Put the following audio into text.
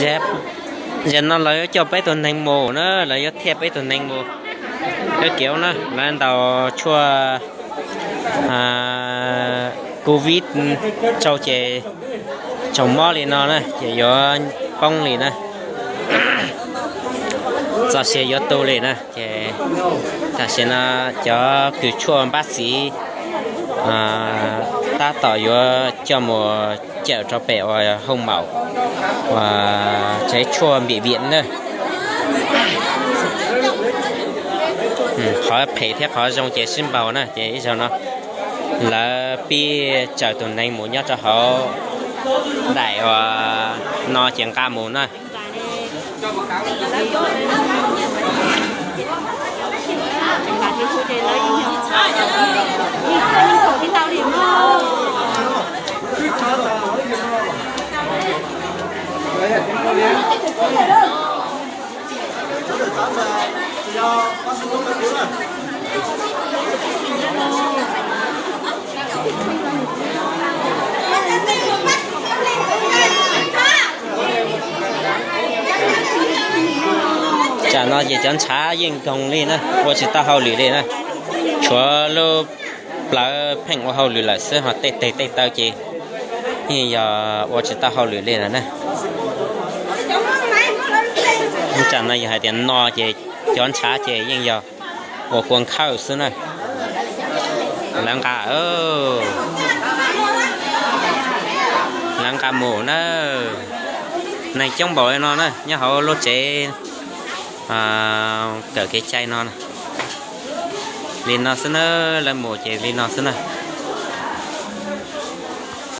Zaum no lawv yuav coj peb tug neeg mus na, lawv yuav thiaj peb tug neeg mus. Cov kev na, lawv ntaus tshuaj covid rau ces tsaus mob li no na ces yuav poob li na, txoj sia yuav tu li na ces tam sim no cov kws tshuaj npab txiv tab tom yuav coj mus cawm rau pem uas hoo maum uas tsev tshuaj npim viam na. Qhov phem thiab qhov zoo ces sib npaug na ces ib zaug no lawv pib tsaws tus neeg mus nyob rau hauv daim uas no ces nqa mus na. Tsam no ces cov ntshav yeej nkoog li na, ua tsis tau hauj lwm li na. Tshuav lub plawv pheej ua hauj lwm lawm xwb, ho tej teg tej taw ces yeej yog ua tsis tau hauj lwm li lawm na. Tsam no yog hais tias no ces cov ntshav ces yeej yog ua kua nkhawj xwb na. Lawv nqa, lawv nqa mus na. Neeg coob npaum li no na nyob hauv lub tsev kawm kev cai no. Li no xwb na, lawv mus ces li no xwb na.